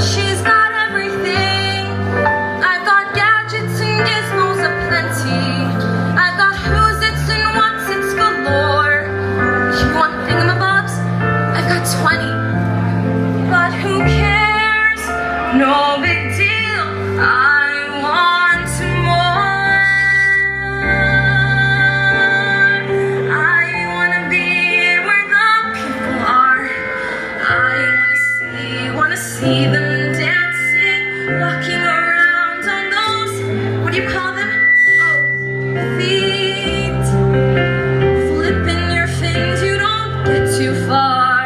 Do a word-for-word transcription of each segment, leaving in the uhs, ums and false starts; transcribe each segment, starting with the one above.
She's got everything. I've got gadgets and gizmos aplenty. I've got who's it's and what's it's galore. You want thingamabobs? I've got twenty. But who cares? No big deal. I want more. I wanna be where the people are. I wanna see, wanna see them dancing, walking around on those, what do you call them? Oh, feet. Flipping your fins, you don't get too far.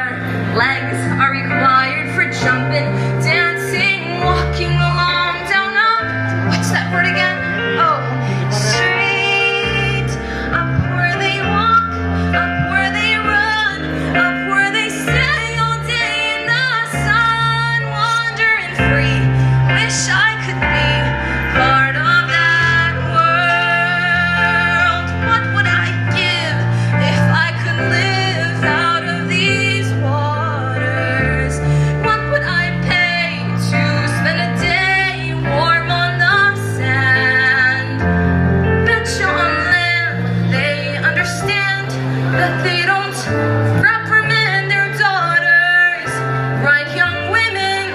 Legs are required for jumping, dancing, walking along down a, what's that word again? Oh, street. Up where they walk, up where they run, up where they stay all day in the sun, wandering free. Wish I could be part of that world. What would I give if I could live out of these waters? What would I pay to spend a day warm on the sand? Bet you on land they understand that they don't reprimand their daughters. Bright young women,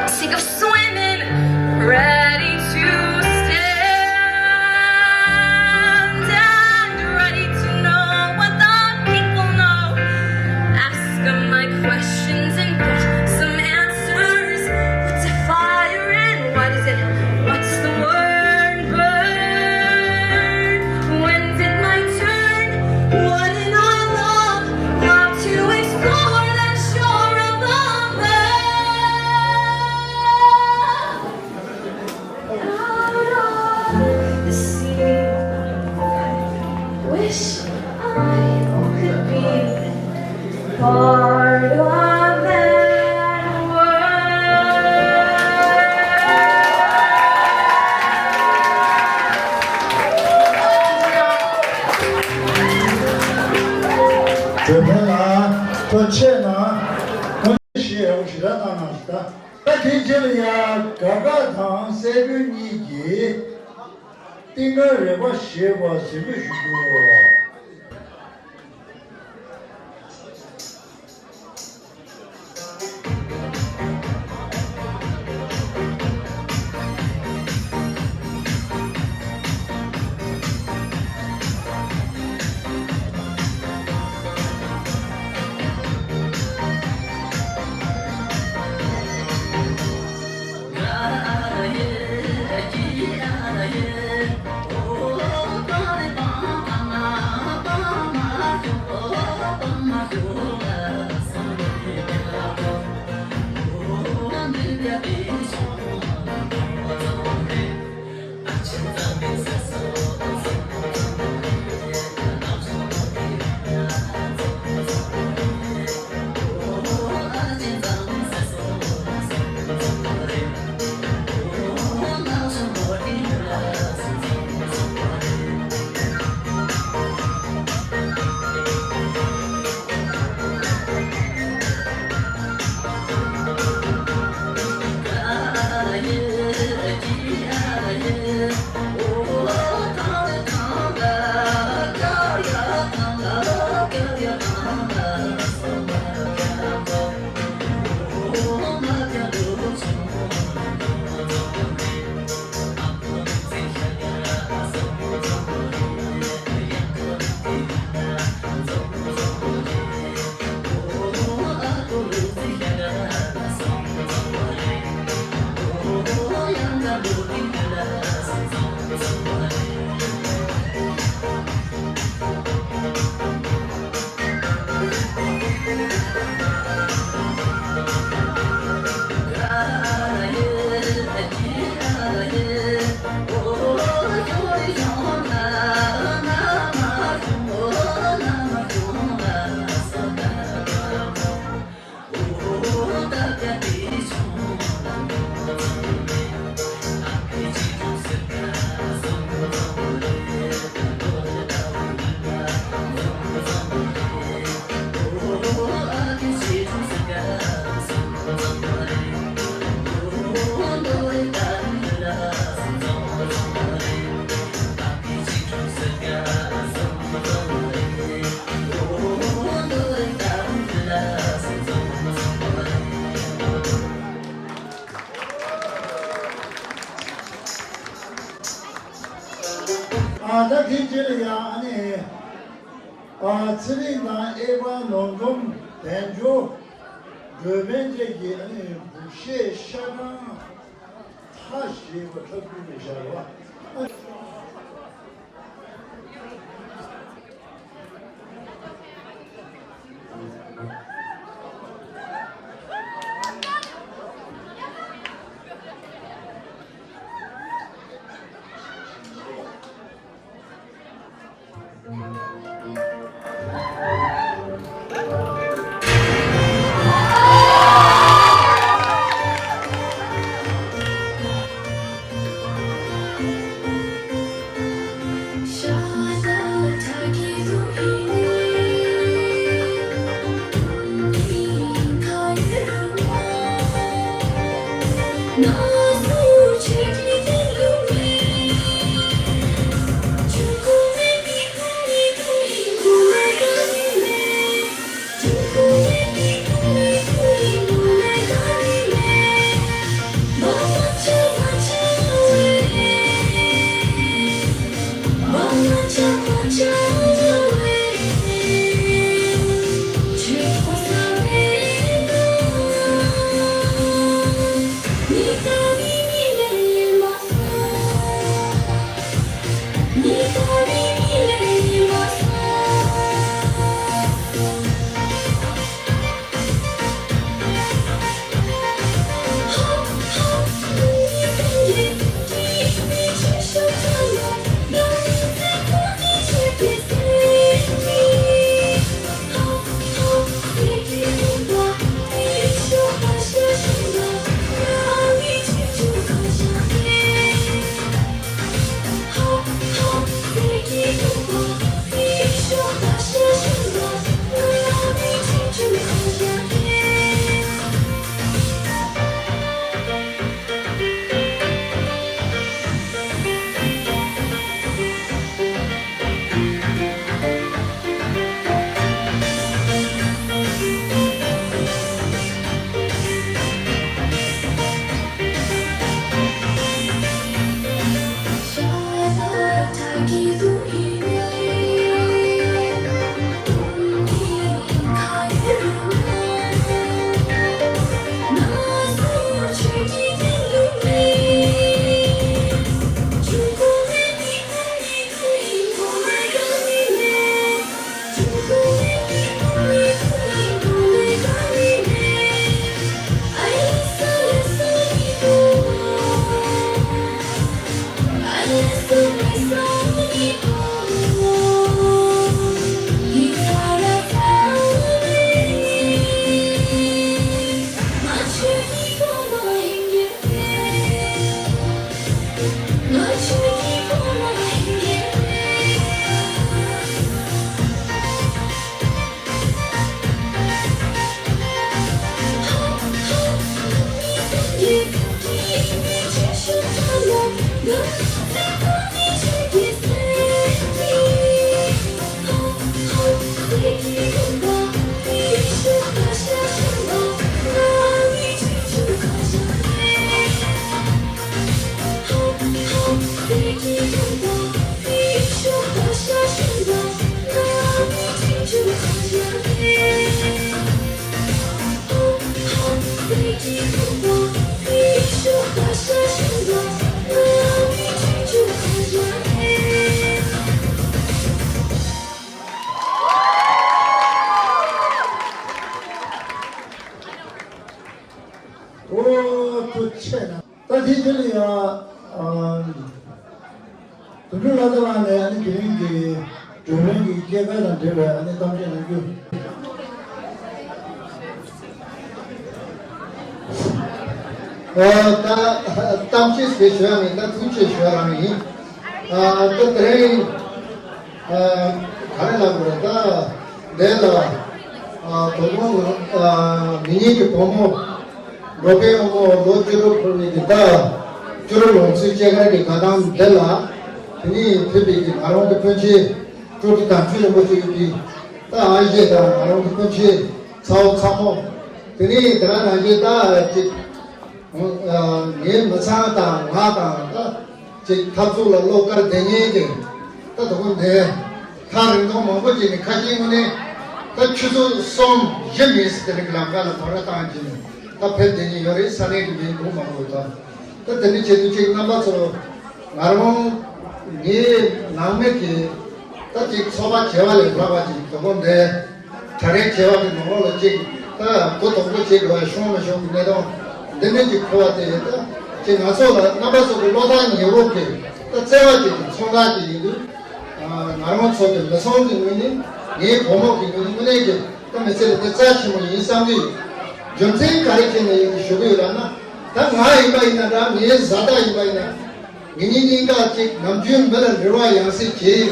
sick of swimming, ready to stand and ready to know what the people know. Ask them my questions and get some answers. What's a fire and what is it? What's the word burn? When's it my turn? What an all love, love to explore that shore above. Out of the sea. Wish I could be part of that world. གྲོས་ཕན་ལ་ཐུགས་རྗེ་ཆེ་གནང་། ཐུགས་རྗེ་ཆེ། ཞེས་ཡག་པོ་ཞེ་དྲག་གནང་གནང་ཞེ་དྲག་ད་དེའི་རྗེས་ལ་ཡང་དགའ་དགའ་དང་སྲས་པོ་གཉིས་ཀྱིས་རྟིང་དཀར་རེ་བ་ཞེས་པ་གཟིགས་འབུལ་ཞུ་རྒྱུ། ཨ་ད་དེ་རྗེས་ལ་ཡང་ཨ་ནི་ཨ་ཚེ་རིང་དང་ཨེ་པ་ནོར་འཛོམས་དལ་འབྱོར་འགྲོ་ཕན་བཅས་ཀྱི་ཨ་ནི་འབུག་གཞས་ཤ་སྦྲང་ཐ་ཞེས་པ་འཁྲབ་རྒྱུ་རེད་བཞག་པ། ཨོ་ཐུགས་ཆེ་གནང་། ད་དེ་དུས་ལ་ཡང་དོན་གྲུབ་ལྷ་རྩེ་ལགས་ནས་ཨ་ནི་དེ་རིང་གི་འགྲོ་ཕན་གྱི་སྐྱེས་སྐར་དང་འབྲེལ་བའི་ཨ་ནི་གཏམ་བཤད་གནང་རྒྱུ། ཨ་ད་གཏམ་བཤད་ཞིག་ཞུ་ཡ་མིན། ད་ཐུགས་རྗེ་ཆེ་ཞུ་ཡ་རང་ཡིན། ཨ་ད་དེ་རིང་ཨ་ག་རེ་ལབ་དགོས་རེད། ད་འདི་ལ་ཨ་བུ་མོ་ཨ་མི་ཉིད་ཀྱི་བུ་མོ། ལོ་པཎ་དབང་མོ་ལོ་བཅུ་དྲུག་འཁོར་བའི་གི་ཟླ་བཅུ་དྲུག་ལོངས་སྤྱོད་སྐྱེས་སྐར་གྱི་དགའ་སྟོན་འདི་ལ། དེ་ནས་ཕེབས་པའི་གི་ང་རང་གི་སྤུན་མཆེད་སྤྲོ་སྐྱིད་དྭངས་བཅུད་རིན་པོ་ཆེ་ཡོད་པའི་ད་ཨ་ཞེ་དང་ང་རང་གི་སྤུན་མཆེད་ཚ་བོ་ཚ་མོ། དེ་ནས་དེ་ག་ནང་བཞིན་ད་ཅིག་ངའི་མི་ཚང་དང་ང་དང་ད་ཅིག་འཐབ་རྩོད་ལ་བློ་དཀར་བསྡད་མཁན་གྱི་ད་དུ་བོ་འདི་ཐག་རིང་ཐུང་མང་པོ་ཅིག་ནས་ཁ་ཤས་ངོས་ནས་ད་ཆུ་ཚོད་གསུམ་བཞི་མིན་ཟེར་དེ་རིང་ལམ་ཁ་ལ་བག་ར་བཏང་བྱས་ནས་ད་ཕེབས་བསྡད་མཁན་ཡོད་རེད། ས་གནས་ཀྱི་མི་མང་པོ་དང་། ད་དེ་འདྲ་བྱེད་དུས་ཅིག་རྣམ་པ་ཚོ་ང་རང་ངའི་ནང་མི་གི་ད་ཅིག་ཚོགས་པ་བྱེད་པ་ལས་ལྷག་པ་ཅིག་དོ་དགོང་འདི་གྲ་སྒྲིག་བྱེད་པ་གི་ནང་ལོགས་ལ་ཅིག་ད་གོ་དོག་པོ་བྱེད་དགོས་ཤོང་མི་ཤོང་གི་གནས་སྟངས་འདི་འདྲ་ཅིག་འཁོར་བ་དེ་ད་ཅིག་ང་ཚོ་ལ་རྣམ་པ་ཚོ་གི་བློ་ཐག་ཉེ་བོ་གི་ད་བརྩེ་བ་ཅིག་གི་ཚོང་རྟགས་ཅིག་ཡིན་དུས། ང་རང་ཚོ་གི་མི་ཚང་གི་ངོས་ནས་ངའི་བུ་མོ་གི་ངོས་ནས་དངོས་གནས་ཀྱི་ད་མི་ཚེ་ལ་དེ་རྩ་ཆེན་པོ་ཡིན་བསམ་གྱི་ཡོད། རྒྱུ་མཚན་ག་རེ་བྱས་ནས་ཡིན་ཞུ་གི་ཡོད་ལབ་ན། ད་ང་ཡིན་པ་ཡིན་ན་འདྲ། ངའི་བཟའ་ཟླ་ཡིན་པ་ཡིན་ན། ངེད་གཉིས་གཉིས་ཀ་ཅིག་ནམ་རྒྱུན་མི་ལ་འབྲེལ་བ་ཡང་སེ་བྱེད་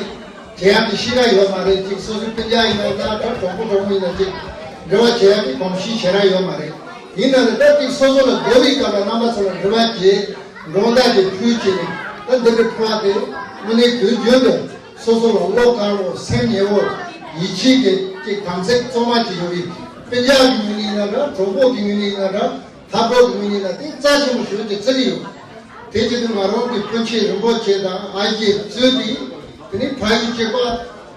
བྱེད་ཡག་གི་གཤིས་ཀ་ཡོད་མ་རེད། ཅིག་སོ་སོའི་སྤུན་ཀྱག་ཡིན་ན་འདྲ། ད་གྲོགས་པོ་གྲོགས་མོ་ཡིན་ན་ཅིག་འབྲེལ་བ་བྱེད་ཡག་གི་གོམས་གཤིས་ཞེ་དྲག་ཡོད་མ་རེད། ཡིན་ན་ནི་ད་ཅིག་སོ་སོ་ལ་དགོས་པའི་སྐབས་ལ་རྣམ་པ་ཚོ་ལ་འབྲེལ་བ་བྱེད། སྒྲོག་མདའ་དེ་ཕུལ་བྱས་ནས་ད་འདི་འདྲའི་ཕུལ་བ་དེ་དངོས་གནས་དུས་རྒྱུན་དུ་སོ་སོ་ལ་བློ་དཀར་བོ་སེམས་ཉེ་བོ་ཡིད་ཆེས་ཀྱི་ཅིག་དམ་ཚིག་གཙང་མ་ཅིག་ཡོད་པའི་སྤུན་ཀྱག་གི་ངོས་ནས་ཡིན་ན་འདྲ། གྲོགས་པོ་གི་ངོས་ནས་ཡིན་ན་འདྲ། དག་པོ་གི་ངོས་ནས་ཡིན་ན་དེ་རྩ་ཆེན་པོ་ཞུ་རྒྱུ་བརྩི་གི་ཡོད། དེ་བྱེད་དུས་ང་རང་གི་སྤུན་མཆེད་རིན་པོ་ཆེ་དང་ཨ་ཞེ་གཙོས་པའི་དེ་ནི་ཕ་ཡུལ་གཅིག་པ།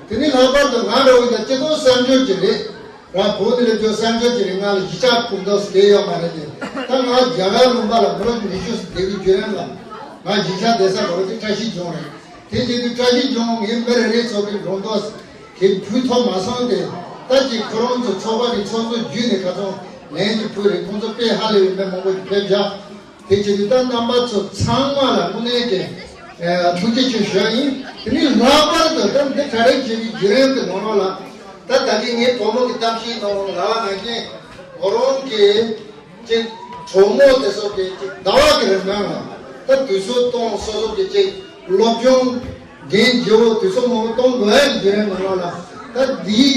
དེ་ནི་ལྷག་པར་དུ་ང་འདྲ་བོ་ཡིན་ན་སྤྱི་ཚོགས་གསར་འབྱོར་ཅིག་རེད། རང་བོད་ནས་ལས་སྐྱོ་གསར་འབྱོར་གྱི་རིང་ང་ལ་གཞིས་ཆགས་ཁུག་འདུག་སྟེ་ཡོད་མ་རེད་དེ། ད་ང་རྒྱ་གར་ལུང་པ་ལ་ལོ་ཉི་ཤུ་བསྡད་པའི་བརྒྱུད་རིམ་ལ་ང་གཞིས་ཆགས་བསྡད་ས་ག་བ་དེ་བཀྲ་ཤིས་ལྗོངས་རེད། དེ་བྱེད་དུས་བཀྲ་ཤིས་ལྗོངས་ངའི་མི་རེ་རེ་ཚོ་གི་འགྲོ་འདུག་གི་ཕུལ་ཐོག་མ་སོང་སྟེ། ད་ཅིག་ཁོ་རང་ཚོ་ཚོགས་པ་གི་ཚོགས་གཙོ་བརྒྱུད་ནས་ཁ་སང་ལན་ཅིག་ཕུལ་རེད། ཁོང་ཚོ་དཔེ་ཧ་ལས་པའི་མི་མང་པོ་ཞིག་ཕེབས་བཞག་དེ་བྱེད་དུས་ད་རྣམ་པ་ཚོ་ཚང་མ་ལ་དངོས་གནས་ཀྱི་ཐུགས་རྗེ་ཆེ་ཞུ་ཡ་ཡིན། དེ་ནས་ལྷག་པར་དུ་ད་འདི་གྲ་སྒྲིག་བྱེད་པའི་བརྒྱུད་རིམ་གྱི་ནང་ལོགས་ལ་ད་ད་གིན་ངའི་བུ་མོ་གི་གཏམ་བཤད་ནང་ལ་ལབ་པ་ནང་བཞིན་ང་རང་གི་ཅིག་གྲོགས་མོ་དེ་ཚོ་གི་ཅིག་ཟླ་བ་གི་རིང་ལ་ད་དུས་ཚོད་གཏོང་། སོ་སོ་གི་ཅིག་སློབ་སྦྱོང་འགན་བཞེས་པོ་དུས་ཚོད་མང་པོ་གཏོང་དགོས་ཡ་གི་བརྒྱུད་རིམ་ནང་ལོགས་ལ་ད་འདིའི་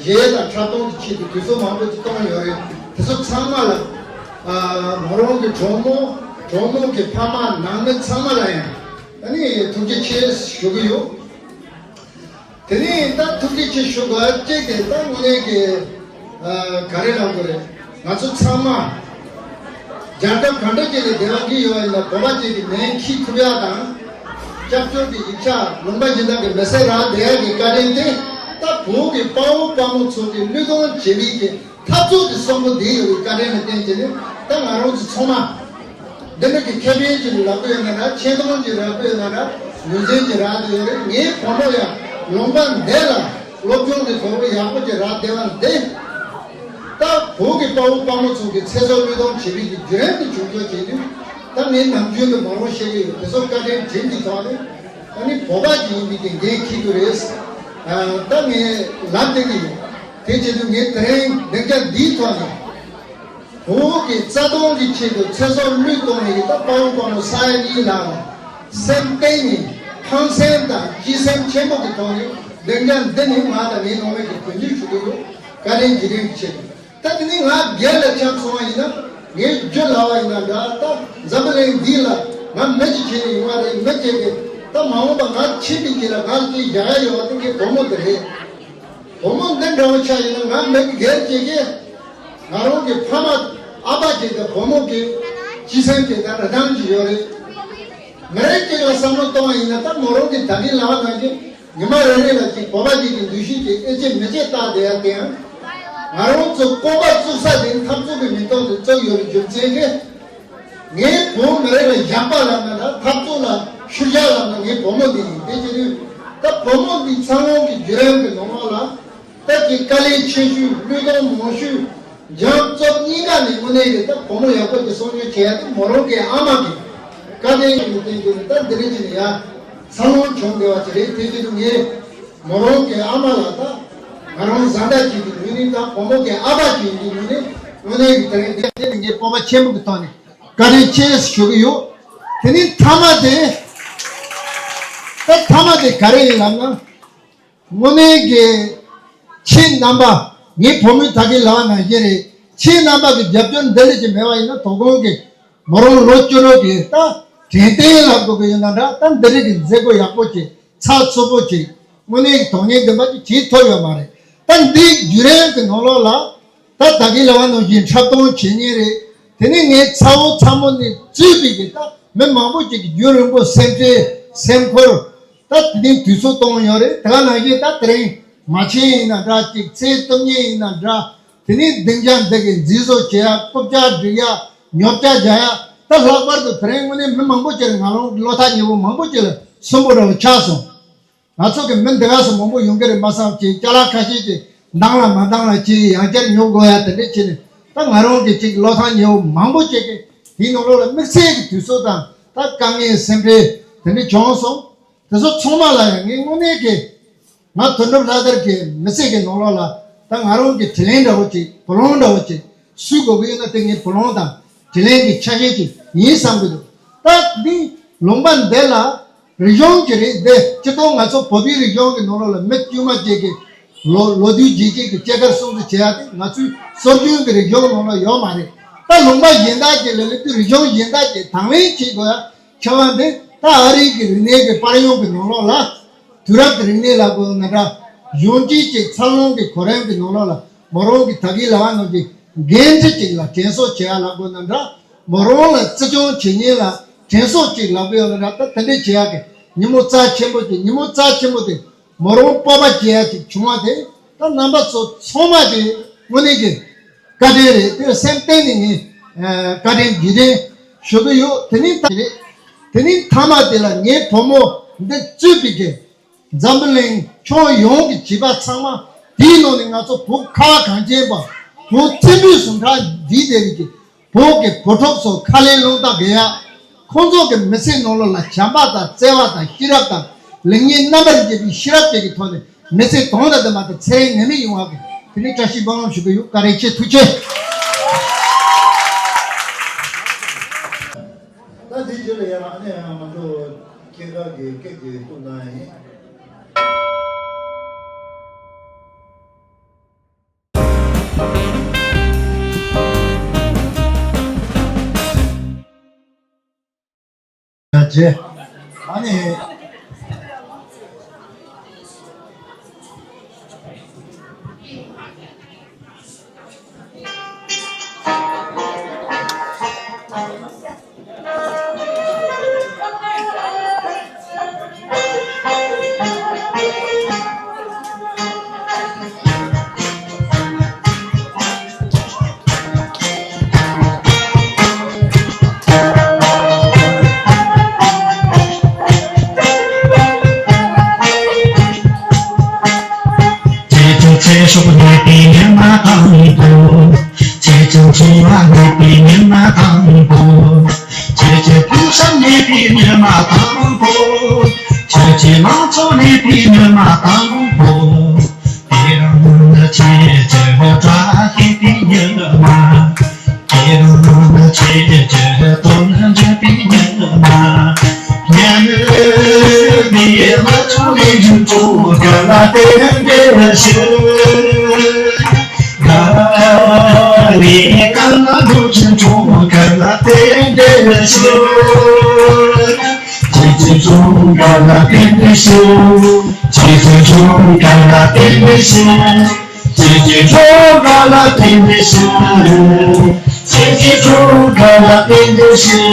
གཞས་དང་འཁྲབ་སྟོན་གྱི་ཆེད་དུ་དུས་ཚོད་མང་པོ་ཅིག་གཏོང་ཡོད་རེད། དེ་ཚོ་ཚང་མ་ལ་ང་རང་གི་གྲོགས་མོ་གྲོགས་མོ་གི་ཕ་མ་ནང་མི་ཚང་མ་ལ་ཡང་ཨ་ནི་ཐུགས་རྗེ་ཆེ་ཞུ་གི་ཡོད། དེ་ནས་ད་ཐུགས་རྗེ་ཆེ་ཞུ་དགོས་གཅིག་དེ་ད་དངོས་གནས་ཀྱི་ག་རེ་ལབ་དགོས་རེད། ང་ཚོ་ཚང་མ་རྒྱལ་ཁབ་ག་འདྲ་ཅིག་ལ་བདེ་བ་གི་ཡོད་ཡིན་ན་བོད་པ་ཅིག་གི་མིང་འཁྱེར་ཐུབ་ཡ་དང་སྐྱབས་བཅོལ་གྱི་ཡིག་ཆ་ལུང་པ་གཞན་དག་གི་མི་སེར་རག་བསྡད་ཡ་གི་བཀའ་དྲིན་དེ་ད་བོད་ཀྱི་དཔའ་བོ་དཔའ་མོ་ཚོ་གི་བློས་གཏོང་བྱེད་པའི་གི་འཐབ་རྩོད་ཀྱི་གསོན་པོ་འདི་ཡོད་པའི་བཀའ་དྲིན་ལ་བརྟེན་བྱས་ནས་ད་ང་རང་ཚོ་ཚང་མ་འདི་འདྲ་གི་ཁེ་ཕན་ཅིག་ལ་ལབ་གི་ཡོད་ན་འདྲ། ཆེ་མཐོང་ཅིག་རག་གི་ཡོད་ན་འདྲ། ངོས་འཛིན་ཅིག་རག་གི་ཡོད་རེད། ངའི་བུ་མོ་ཡང་ལུང་པ་འདི་ལ་སློབ་སྦྱོང་གི་དོ་རུ་ཡག་པོ་ཅིག་རག་བསྡད་པ་འདི་ད་བོད་ཀྱི་དཔའ་བོ་དཔའ་མོ་ཚོ་གི་ཚེ་སྲོག་བློས་གཏོང་བྱེད་པའི་གི་བརྒྱུད་རིམ་དེ་བྱུང་ཆོག་བྱེད་དུས་ད་ངས་ནམ་རྒྱུན་དུ་མ་རུང་བཤད་གི་ཡོད། དེ་ཚོ་བཀའ་དྲིན་དྲིན་གྱི་ཐོག་ནས་ཨ་ནི་བོད་པ་ཅིག་ཡིན་པའི་གི་འགན་འཁྱེར་དགོས་རེད། ད་ངས་ལབ་བསྡད་ཀྱི་ཡོད། དེ་བྱེད་དུས་ངས་དེ་རིང་སྡིངས་ཆ་འདིའི་ཐོག་ནས་བོད་ཀྱི་རྩ་དོན་གྱི་ཆེད་དུ་ཚེ་སྲོག་བློས་གཏོང་བའི་ད་དཔའ་བོ་དཔའ་མོ་ས་ཡ་གཉིས་ལ་སེམས་གཏིང་ནས་ཕངས་སེམས་དང་སྤྱི་སེམས་ཆེན་པོ་གི་ཐོག་ནས་སྡིངས་ཆ་འདི་ནས་ང་དང་ངའི་ནང་མི་གི་གུས་འདུད་ཞུ་གི་ཡོད། བཀའ་དྲིན་རྗེས་དྲན་གྱི་ཆེད་དུ། ད་དེ་ནས་ང་སྒེར་ལ་ཆ་མཚོན་པ་ཡིན་ན་ངས་རྒྱུ་ལབ་པ་ཡིན་ན་འདྲ། ད་འཛམ་བུ་གླིང་འདི་ལ་ང་མི་གཅིག་བྱས་ནས་ཡོང་བ་རེད། མི་གཅིག་གིས་ད་མ་འོངས་པ་ང་ཕྱིན་པའི་རྗེས་ལ་ང་ལ་ཅིག་བཞག་ཡ་ཡོད་པ་དེ་ངའི་བུ་མོ་དེ་རེད། བུ་མོ་འདི་འདྲ་བོ་ཆགས་ཡིན་ན་ང་མི་སྒེར་གཅིག་གིས་ང་རང་གི་ཕ་མ་ཨ་ཕ་གཅིག་དང་བུ་མོ་གི་སྤྱི་སེམས་གཅིག་དང་རེ་སྟངས་གཅིག་ཡོད་རེད། མི་རེ་གཅིག་ལ་བསམ་བློ་གཏོང་བ་ཡིན་ན་ད་མོ་རང་གི་ད་གིན་ལབ་པ་ནང་བཞིན་ཉི་མ་རེ་རེ་ལ་ཅིག་བོད་པ་གཅིག་གི་འདུ་ཤེས་ཀྱི་ཨེ་ཅེ་མི་ཅེ་ལྟ་བསྡད་ཡ་དེ་ཡང་ང་རང་ཚོ་ཀོ་པ་བཙུགས་ས་དེ་འཐབ་རྩོད་ཀྱི་མིང་ཐོག་ཏུ་བཙུགས་ཡོད་པའི་རྒྱུ་མཚན་གྱིས། ངའི་བུ་མི་རེ་ལ་ཞགས་པ་ལབ་ན་འདྲ། འཐབ་རྩོད་ལ་ཤུལ་བཞག་ལབ་ན་ངའི་བུ་མོ་འདི་ཡིན། དེ་བྱེད་དུས་ད་བུ་མོ་འདི་འཚར་ལོངས་ཀྱི་བརྒྱུད་རིམ་གྱི་ནང་ལོགས་ལ་ད་ཀྱི་དཀའ་ལས་ཆེ་ཤོས་བློས་གཏོང་མང་ཤོས་འཇམ་རྩུབ་གཉིས་ཀ་ནས་དངོས་གནས་ཀྱི་ད་བུ་མོ་ཡག་པོ་ཅིག་གསོ་སྐྱོང་བྱེད་ཡ་དེ་མོ་རང་གི་ཨ་མ་གི་བཀའ་དྲིན་གྱི་སྟེང་དུ་ནི་ད་འདི་རེད་ཅེས་ནས་ཡ་འཚར་ལོངས་བྱུང་བསྡད་པ་ཅིག་རེད། དེ་བྱེད་དུས་ངས་མོ་རང་གི་ཨ་མ་ལ་ད་ང་རང་བཟའ་ཟླ་ཅིག་གི་ངོས་ནས་ད་བུ་མོ་གི་ཨ་ཕ་ཅིག་ཡིན་པའི་ངོས་ནས་དངོས་གནས་ཀྱི་དེ་རིང་འདི་ངས་སྤོབས་པ་ཆེན་པོ་གི་ཐོག་ནས་བཀའ་དྲིན་ཆེ་ཞུ་གི་ཡོད། དེ་ནས་མཐའ་མ་དེ་ད་མཐའ་མ་དེ་ག་རེ་ཡིན་ལབ་ན། དངོས་གནས་ཀྱི་ཁྱེད་རྣམ་པ་ངའི་བུ་མོས་ད་གིན་ལབ་པ་ནང་བཞིན་རེད། ཁྱེད་རྣམ་པ་གི་རྒྱབ་སྐྱོར་འདི་འདྲ་ཅིག་མེད་པ་ཡིན་ན། དོ་དགོང་གི་མོ་རང་ལོ་བཅུ་དྲུག་གི་ད་དྲན་རྟེན་ལབ་དགོས་ཀྱི་ཡོད་ན་འདྲ། ད་འདི་འདྲ་གི་མཛད་སྒོ་ཡག་པོ་ཅིག་ཚགས་ཚུད་པོ་ཅིག་དངོས་གནས་ཀྱི་དོན་སྙིང་ལྡན་པ་ཅིག་བྱེད་ཐུབ་ཡོད་མ་རེད། ད་འདིའི་བརྒྱུད་རིམ་གྱི་ནང་ལོགས་ལ། ད་ད་གིན་ལབ་པ་ནང་བཞིན་འཁྲབ་སྟོན་བྱེད་མཁན་རེད། དེ་ནས་ངའི་ཚ་བོ་ཚ་མོ་ནས་བཙུགས་པའི་གི་ད་མི་མང་པོ་ཅིག་གིས་རྒྱུན་རིང་པོ་སེམས་ཁྲལ་སེམས་ཁུར། ད་དེ་ནས་དུས་ཚོད་གཏོང་ཡོད་རེད། དེ་ག་ནང་བཞིན་ད་དེ་རིང་མ་བྱན་ཡིན་ན་འདྲ་ཅིག་ཚེ་སྟོང་ཉིད་ཡིན་ན་འདྲ། དེ་ནས་སྡིངས་ཆ་འདི་གི་མཛེས་བཟོ་བྱེད་ཡ། རྐུབ་བཀྱག་སྒྲིག་ཡ། ཉོབ་བཀྱག་རྒྱག་ཡ། ད་ལྷག་པར་དུ་དེ་རིང་དངོས་གནས་མི་མང་པོ་ཅིག་ལ་ང་རང་གི་བློ་ཐག་ཉེ་བོ་མང་པོ་ཅིག་ལ་སུན་པོ་འདྲ་བོ་ཆགས་སོང་། ང་ཚོ་གི་མི་འདི་ག་སུ་མང་པོ་ཡོང་གི་རེད་མ་བསམ་ཅིག་ཅ་ལག་ཁ་ཤས་ཅིག་འདང་ལ་མ་འདང་ལ་ཅིག་ཡང་བསྐྱར་ཉོ་དགོས་ཡ་དེ་འདྲས་བྱས་ནས། ད་ང་རང་གི་ཅིག་བློ་ཐག་ཉེ་བོ་མང་པོ་ཅིག་གིས་དེའི་ནང་ལོགས་ལ་དམིགས་བསལ་གྱི་དུས་ཚོད་དང་ད་དཀའ་ངལ་སེམས་ཁྲལ་དེ་འདྲས་བྱུང་སོང་། དེ་ཚོ་ཚང་མ་ལ་ཡང་ངས་དངོས་གནས་ཀྱི་ང་དོན་གྲུབ་ལྷ་དར་གྱི་མི་ཚེ་གི་ནང་ལོགས་ལ་ད་ང་རང་གི་དྲིན་ལན་འདྲ་བོ་ཅིག་བུ་ལོན་འདྲ་བོ་ཅིག་གསོས་དགོས་ཀྱི་ཡོད་ན། དེ་ངའི་བུ་ལོན་དང་དྲིན་ལན་གྱི་ཆ་ཤས་ཅིག་ཡིན་བསམ་གྱི་འདུག་ད་འདི་ལུང་པ་འདི་ལ་རིག་གཞུང་གི་རེད། འདི་སྤྱིར་བཏང་ང་ཚོ་བོད་པའི་རིག་གཞུང་གི་ནང་ལོགས་ལ་མི་དཀྱུས་མ་ཅིག་གིས་ལོ་ལོ་དུས་རྗེས་ཅིག་གི་སྐྱེས་སྐར་སྲུང་བརྩི་བྱེད་ཡ་དེ་ང་ཚོའི་སྲོལ་རྒྱུན་གྱི་རིག་གཞུང་ནང་ལ་ཡོད་མ་རེད། ད་ལུང་པ་གཞན་དག་ཅིག་ལ་སླེབས་དུས་རིག་གཞུང་གཞན་དག་ཅིག་དང་ལེན་བྱེད་དགོས་ཡ། ཁྱད་པར་འདི་ད་ཨ་རིའི་གི་རིག་གནས་ཀྱི་པར་ཡོང་གི་ནང་ལོགས་ལ། དུས་རབས་ཀྱི་རིག་གནས་ལ་དགོས་ན་འདྲ། གཞུང་སྐྱིད་ཀྱི་འཚར་ལོངས་ཀྱི་གོ་རིམ་གྱི་ནང་ལོགས་ལ་མོ་རང་གི་ད་གིན་ལབ་པ་ནང་བཞིན་འགན་འཁྲི་ཅིག་ལ་དྲན་གསོ་བྱེད་ཡ་ལ་དགོས་ན་འདྲ། མོ་རང་ལ་བརྩི་སྲུང་བྱེད་མཁན་ལ་དྲན་གསོ་ཅིག་ལབ་དགོས་ཡོད་ན་འདྲ། ད་དེ་འདྲས་བྱེད་ཡ་གི་ཉིན་མོ་རྩ་ཆེན་པོ་ཅིག་ཉིན་མོ་རྩ་ཆེན་པོ་དེ་མོ་རང་སྤོབས་པ་སྐྱེ་ཡ་ཅིག་བྱུང་བ་དེ། ད་རྣམ་པ་ཚོ་ཚང་མ་གི་དངོས་གནས་ཀྱི་བཀའ་དྲིན་རེད། དེར་སེམས་གཏིང་ནས་ངས་ཨ་བཀའ་དྲིན་རྗེས་དྲན་ཞུ་གི་ཡོད། དེ་ནས་ད་རེད། དེ་ནས་མཐའ་མ་དེ་ལ་ངའི་བུ་མོ་འདི་གཙོས་པའི་གི་འཛམ་བུ་གླིང་ཁྱོན་ཡོངས་ཀྱི་བྱིས་པ་ཚང་མ། དེའི་ནང་ནས་ང་ཚོ་བོད་ཁ་བ་གངས་ཅན་པ་བོད་བཙན་པོའི་ཟུངས་ཁྲག་འདིས་བསྡད་པའི་གི་བོད་ཀྱི་བུ་ཕྲུག་ཚོ་ཁ་ལས་རླུང་རྟ་རྒྱས་ཡ། ཁོང་ཚོ་གི་མི་ཚེའི་ནང་ལོགས་ལ་བྱམས་པ་དང་བརྩེ་བ་དང་ཤེས་རབ་དང་ལེགས་ཉེས་རྣམ་པར་འབྱེད་པའི་ཤེས་རབ་ཅིག་གི་ཐོག་ནས་མི་ཚེ་དོན་དང་ལྡན་པ་དང་ཚེ་རིང་ནད་མེད་ཡོང་བ་གི་དེ་ནས་བཀྲ་ཤིས་སྨོན་ལམ་ཞུ་གི་ཡོད། བཀའ་དྲིན་ཆེ། ཐུགས་རྗེ་ཆེ། ད་དེ་རྗེས་ལ་ཡང་ཨ་ནེ་ང་ཚོ་སྐྱེས་སྐར་གྱི་སྐད་ཀྱི་ཐུགས་གནང་ཡིན། རྗེ། ཨ་ནི། ཁྱེད་ཀྱི་ཚེ་སྲོག་གནས་པའི་ཉི་མ་དང་པོ། ཁྱེད་ཀྱི་འཚོ་བ་གནས་པའི་ཉི་མ་དང་པོ། ཁྱེད་ཀྱི་ཕུགས་བསམ་གནས་པའི་ཉི་མ་དང་པོ། ཁྱེད་ཀྱི་ལང་ཚོ་གནས་པའི་ཉི་མ་དང་པོ། དེ་རིང་ནི་ཁྱེད་ཀྱི་བཀྲ་ཤིས་པའི་ཉི་མ། དེ་རིང་ནི་ཁྱེད་ཀྱི་དོན་འགྲུབ་པའི་ཉི་མ། ཉི་མའི་ལ་ཆུ་ལས་རིན་པོ་ག་ལ་བརྟེན་འདྲེན་ཞུ། ད་རེས་ག་ལ་འགྲོ་ཆུ་གྲོང་ག་ལ་བརྟེན་འདྲེན་ཞུ། ཁྱེད་ཀྱི་གྲོང་ག་ལ་བརྟེན་འདྲེན་ཞུ། ཁྱེད་ཀྱི་གྲོང་ག་ལ་བརྟེན་འདྲེན་ཞུ། ཁྱེད་ཀྱི་གྲོང་ག་ལ་བརྟེན་འདྲེན་ཞུ། ཁྱེད་ཀྱི་གྲོང་ག་ལ་བརྟེན་འདྲེན་ཞུ།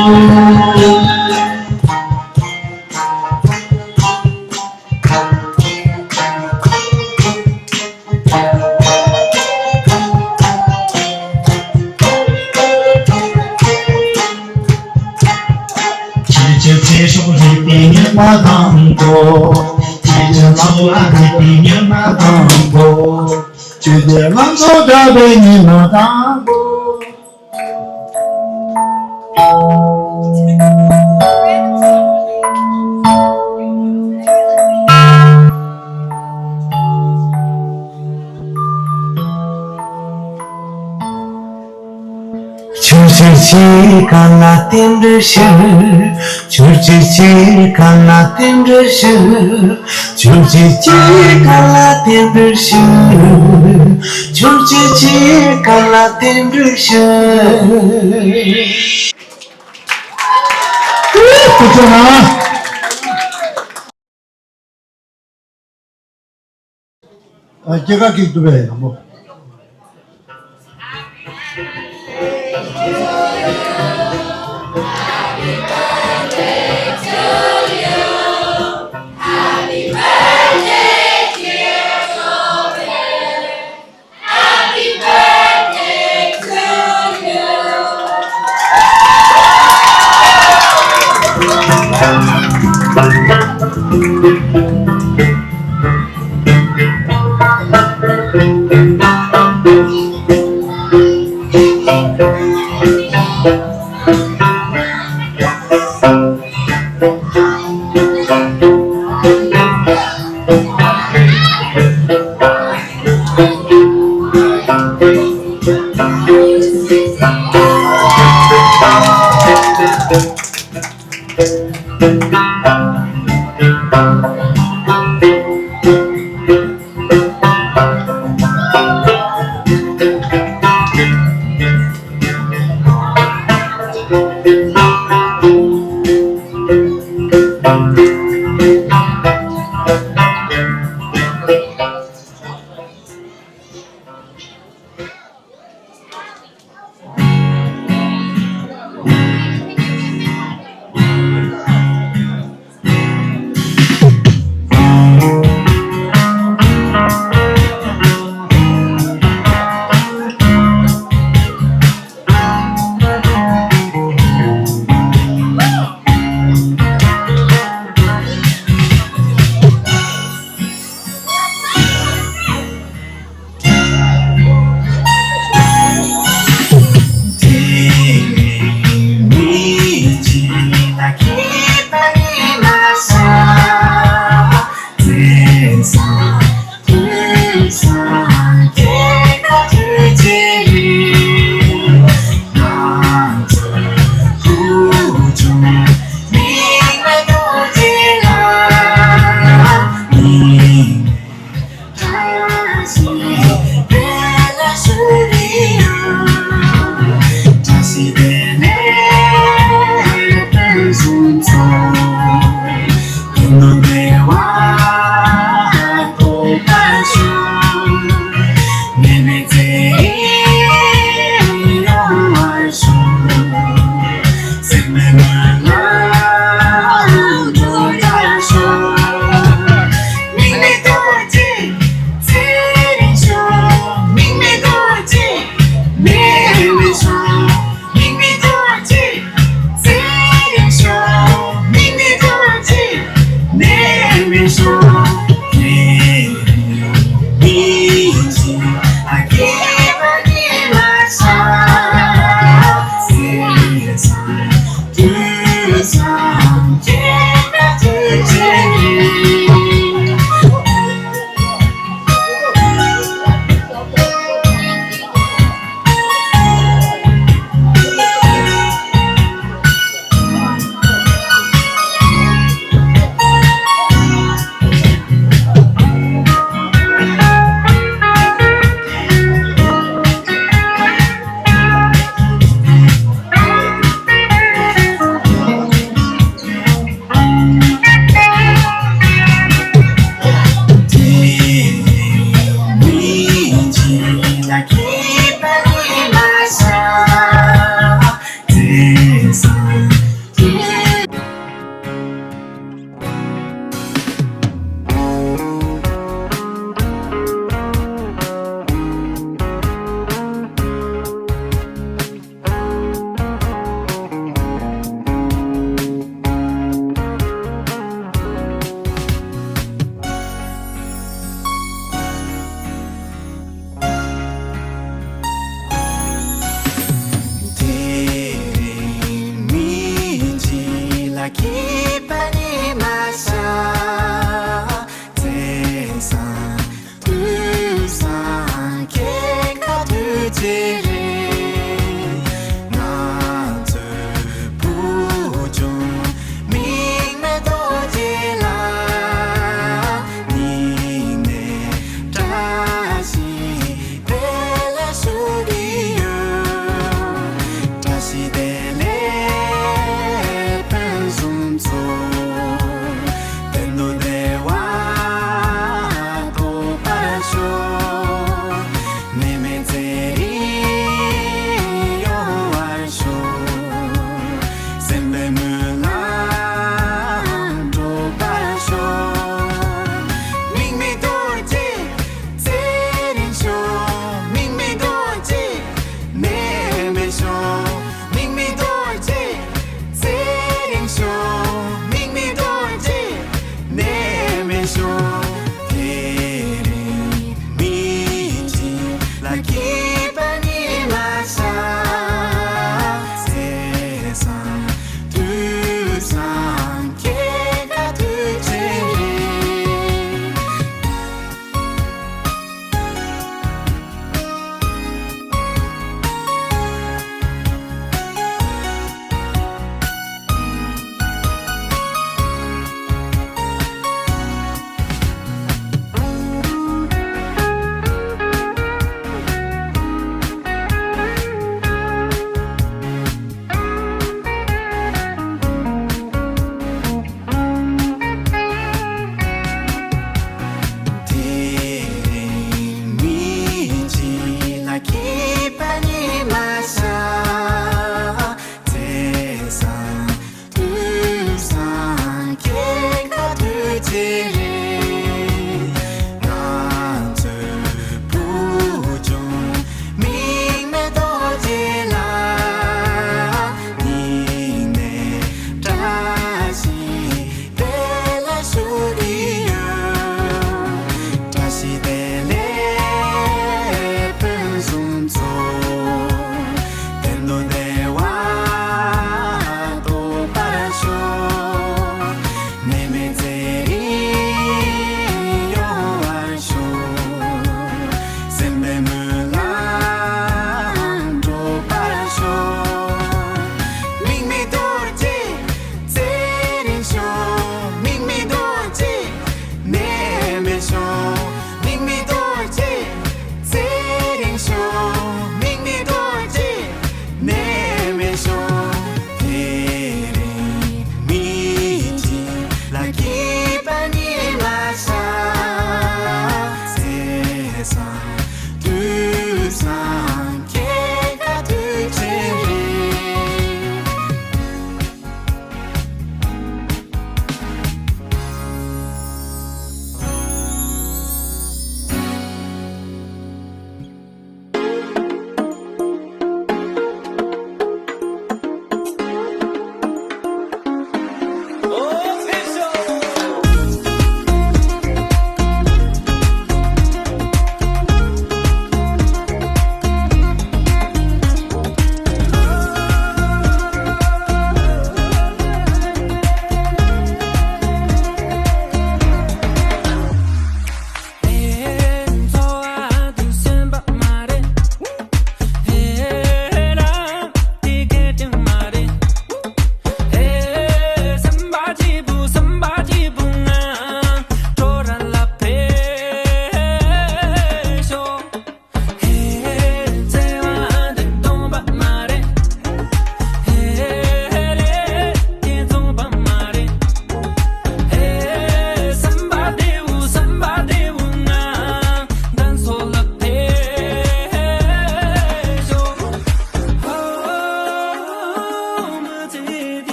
ཁྱེད་ཀྱི་ཚེ་སྲོག་རིག་པའི་ཉི་མ་དང་པོ། ཁྱེད་ཀྱི་འཚོ་བ་རིག་པའི་ཉི་མ་དང་པོ། ཁྱེད་ཀྱི་ལམ་སྲོལ་དག་པའི་ཉི་མ་དང་པོ། ཆུ་སྲིན་ ཁྱེད་གང་ལ་རྟེན་འབྲེལ་ཞུ། ཁྱོད་ཀྱིས་ཁྱེད་གང་ལ་རྟེན་འབྲེལ་ཞུ། ཁྱོད་ཀྱིས་ཁྱེད་གང་ལ་རྟེན་འབྲེལ་ཞུ། ཁྱོད་ཀྱིས་ཁྱེད་གང་ལ་རྟེན་འབྲེལ་ཞུ། ཐུགས་རྗེ་གནང་། ཨ། སྐྱེས་སྐར་གྱི་བསྡུ་བའི་ཡང་པོ།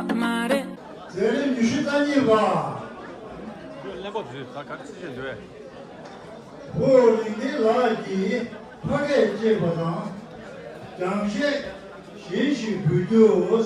མཛད་རིམ་ཉི་ཤུ་རྩ་གཉིས་པ། བློན་པོ་དེ་ད་ག་རེ་བྱེད་བཞིན་འདུག། ཕུ་བོ་གླིང་སྡེ་ལགས་ཀྱིས་ཕ་སྐད་བཅས་པ་དང་། རྒྱང་བཤད་གཞན་ཞིག་འབུལ་རྒྱུ།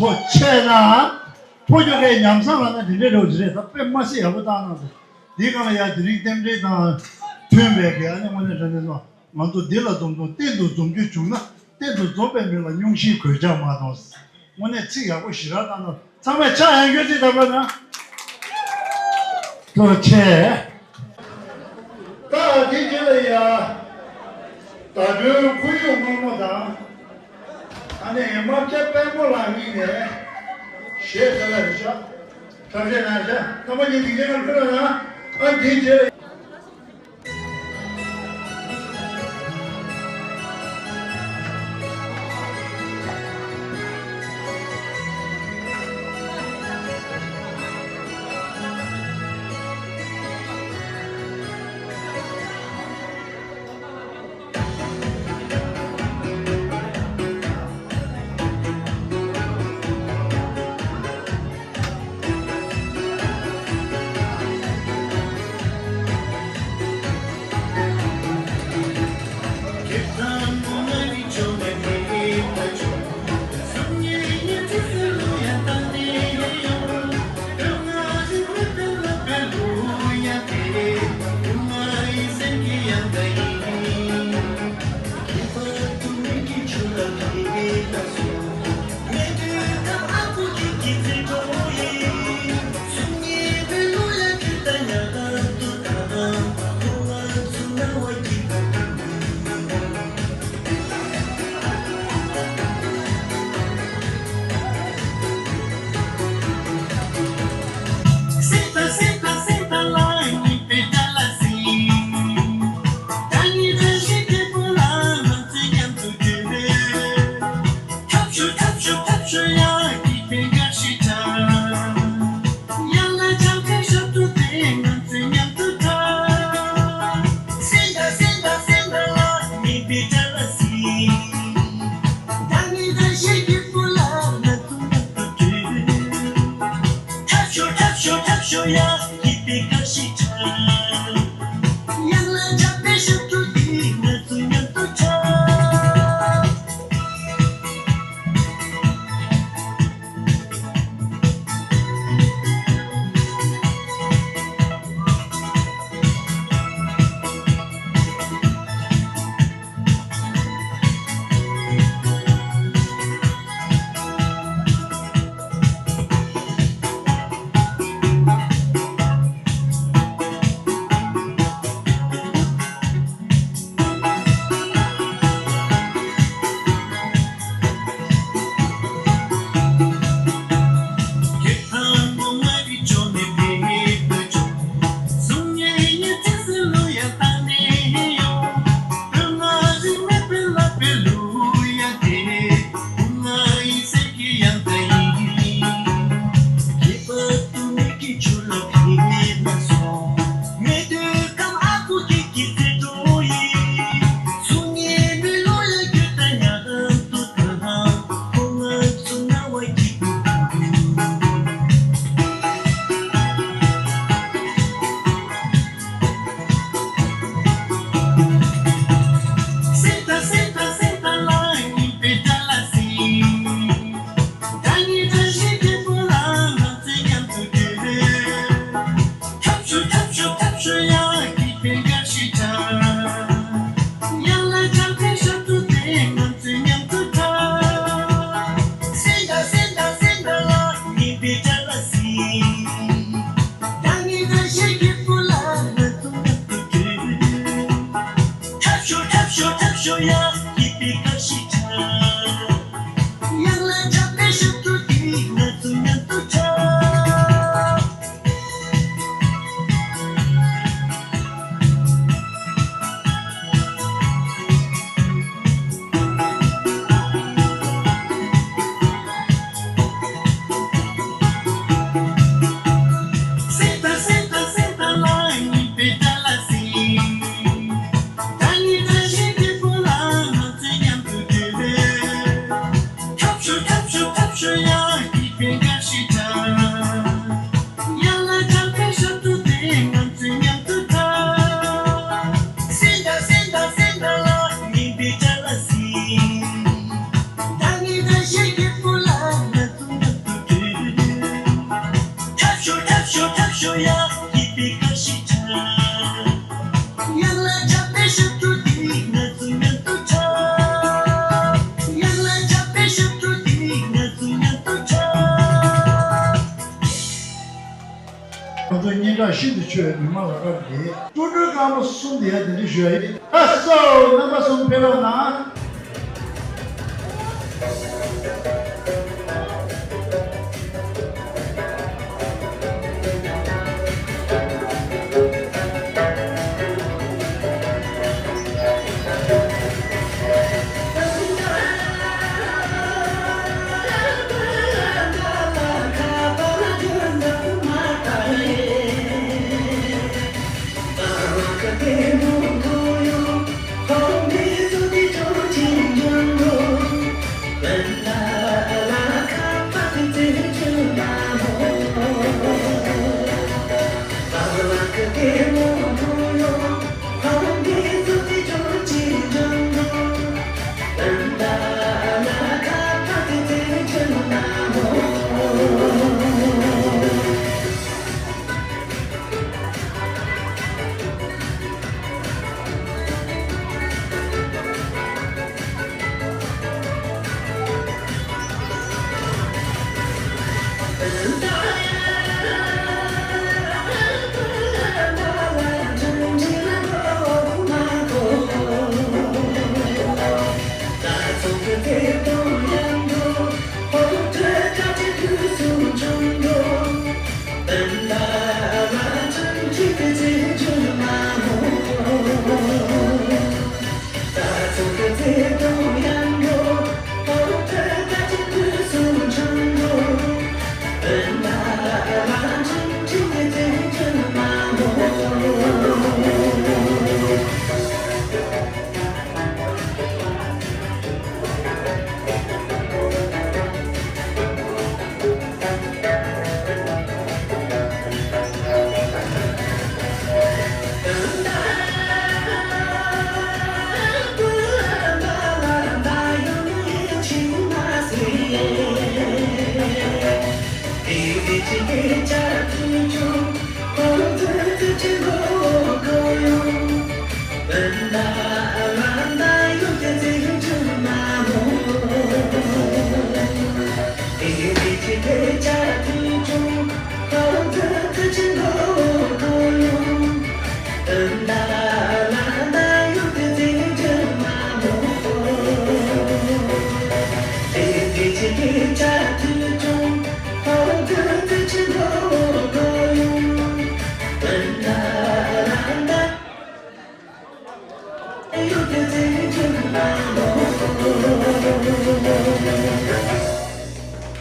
ཕོ་ཆེ་ན། ཕོ་ཁྱོ་གའི་ཉམས་བཟང་ལ་ན་དེ་འདྲའི་འགྲོ་གི་རེད། ད་དཔེ་མ་སྲིད་ཡག་པོ་བཏང་གནང་སོང་། འདི་གང་ལ་ཡ་དེ་རིང་རྟེན་འབྲེལ་དང་མཐུན་པའི་གི་ཨ་ནི་དངོས་གནས་དྲང་གནས་སོང་། ང་ཚོ་འདི་ལ་འཛོམས་འཛོམས་གཏན་དུ་འཛོམས་རྒྱུ་བྱུང་ན། གཏན་དུ་འཛོམས་པའི་མི་ལ་སྙུང་གཞིའི་གོད་ཆག་མ་གཏོང་། དངོས་གནས་ཚིག་ཡག་པོ་ཞེ་དྲག་བཏང་ན། ཚང་མས་ཕྱག་ཡང་བསྐྱར་ཅིག་བརྡབ་རོགས་གནང་། ཐུགས་རྗེ་ཆེ། ད་དེ་རྗེས་ལ་ཡ། ཟླ་སྒྲོན་ཁོར་ཡུག་སྔོན་མོ་དང་། ཨ་ནི་རྨ་བྱ་དཔལ་མོ་ལགས་གཉིས་ནས་གཞས་ག་ལ་རེད་ཤག་འཁྲབ་གཞས་གནང་ཤག་རྣམ་པ་གཉིས་སྡིངས་ཆའི་ནང་ཕེབས་རོགས་གནང་། ཨ་དེ་རྗེས་ལ། ཤིན་ཏུ་ཆེ་བའི་མི་མང་ལ་སྐབས་འདིའི་སྤྲོ་གྲོལ་སྐར་མ་གསུམ་དེ་ཡང་གདན་འདྲེན་ཞུ་ཡ་ཡིན། ལགས་སོ། རྣམ་པ་གསུམ་ཕེབས་རོགས་གནང་།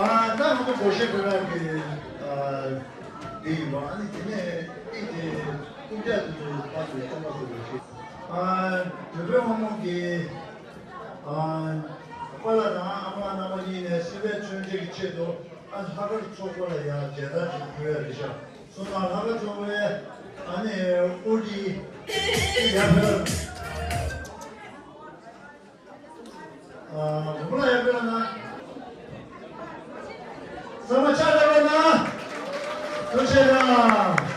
ཨ། ད་ང་ཚོ་སྒོར་གཞས་ཕེབས་ཡག་གི་ཨ་འདི་ཡིན་པ། ཨ་ནི་དེ་ནས་ཨི་དེ་རྐུབ་བཀྱག་དེ་ཚོ་ཕར་ཚུར་གཏོང་པ་ཚོ་རེད་ཤག་ཨ། བོད་པའི་དབང་མོ་གི་ཨ་པཱ་ལགས་དང་ཨ་མ་རྣམ་པ་གཉིས་ནས་སྲིད་པའི་མཆོད་མཇལ་གྱི་ཆེད་དུ་ཨ་ལྷག་དཀར་ཚོགས་པ་ལ་ཡང་མཇལ་དར་ཅིག་ཕུལ་ཡ་རེད་ཤག་སོང་ཙང་ལྷག་དཀར་ཚོགས་པའི་ཨ་ནི་དབུ་ཁྲིད་ཡར་ཕེབས། ཨ། བུ་མོ་ལ་ཡར་ཕེབས་ན། ཚང་མ་ཕྱག་བརྡབ་པ་ན། ཐུགས་རྗེ་གནང་།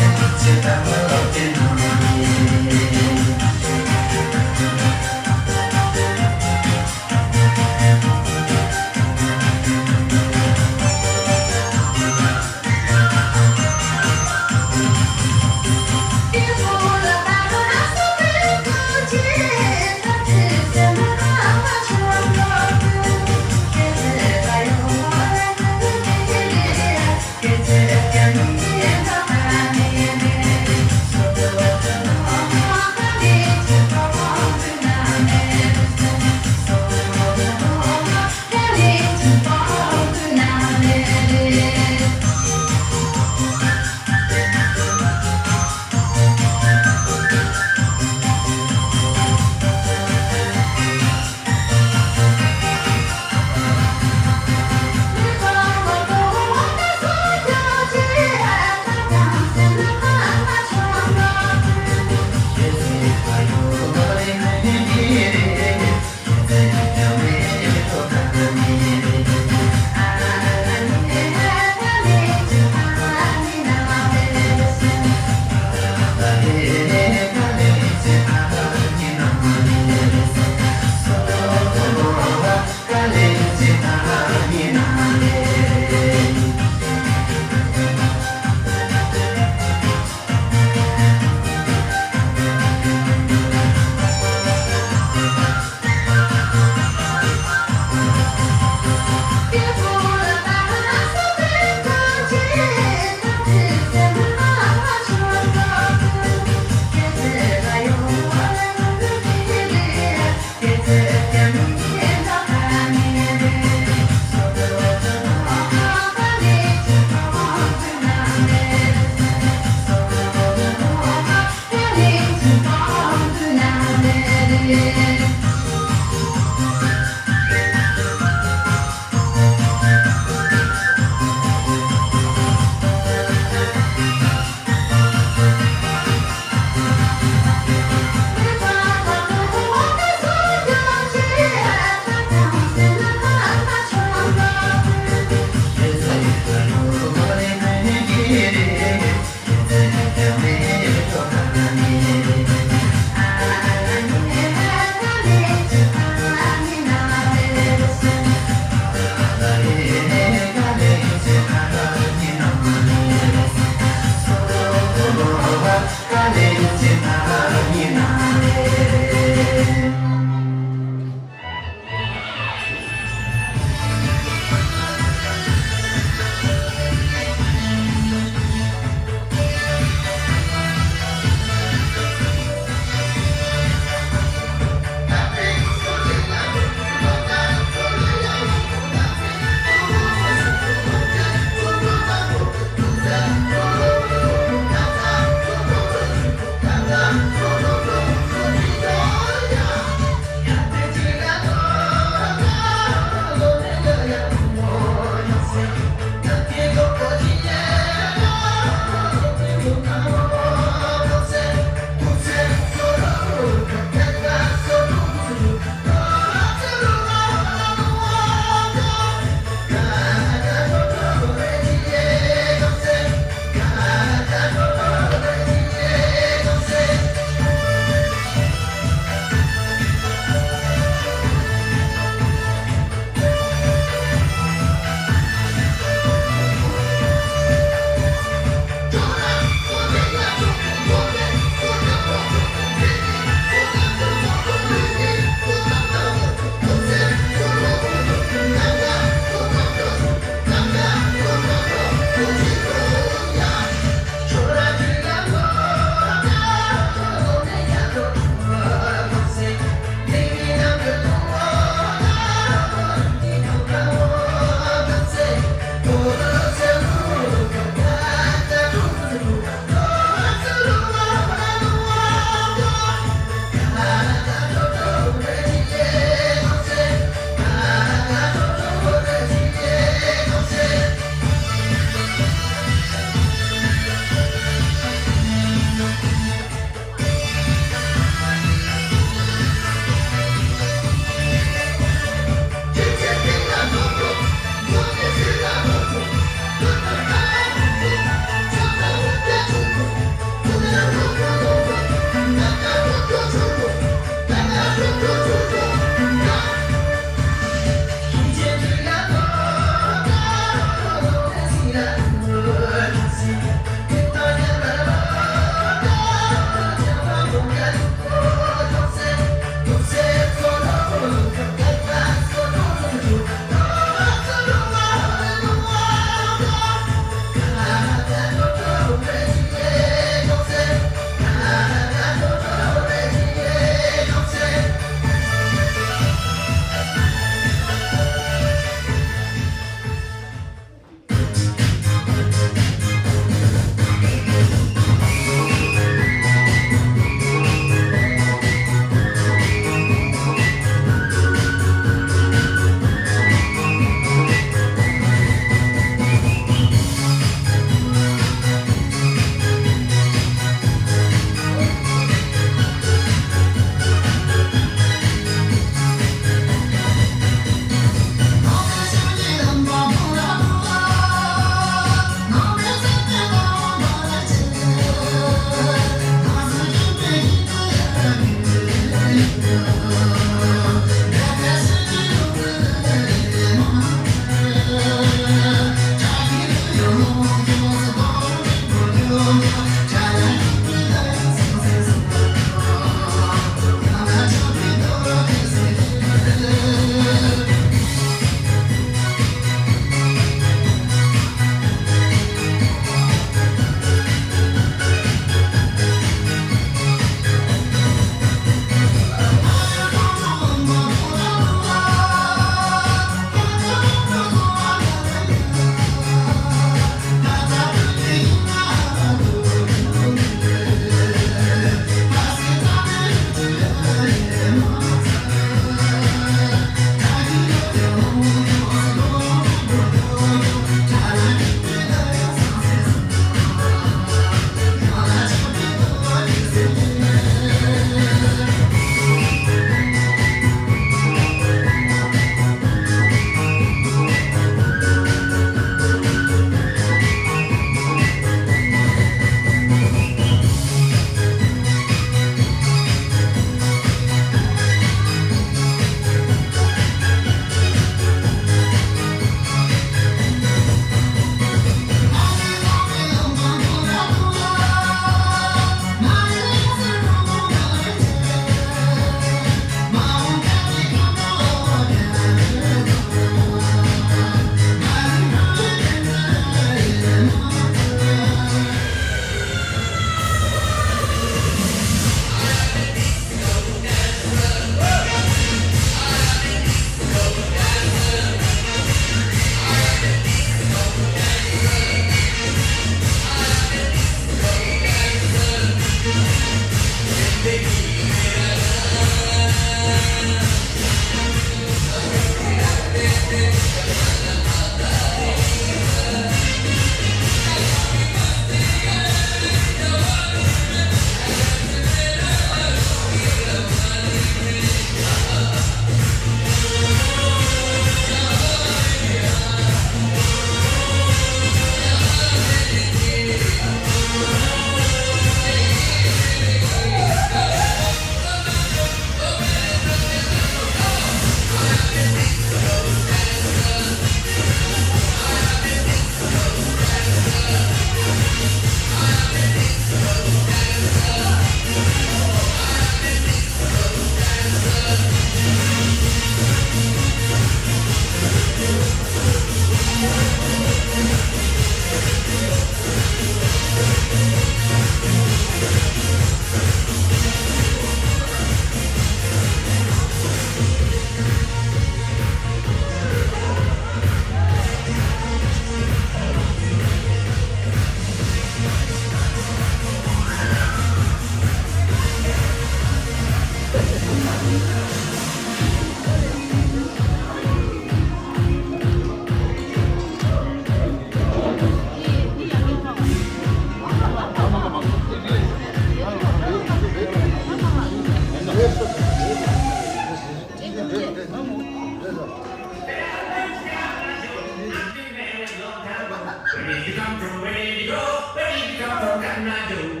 When you come from, when you go, when you come from, come now, do.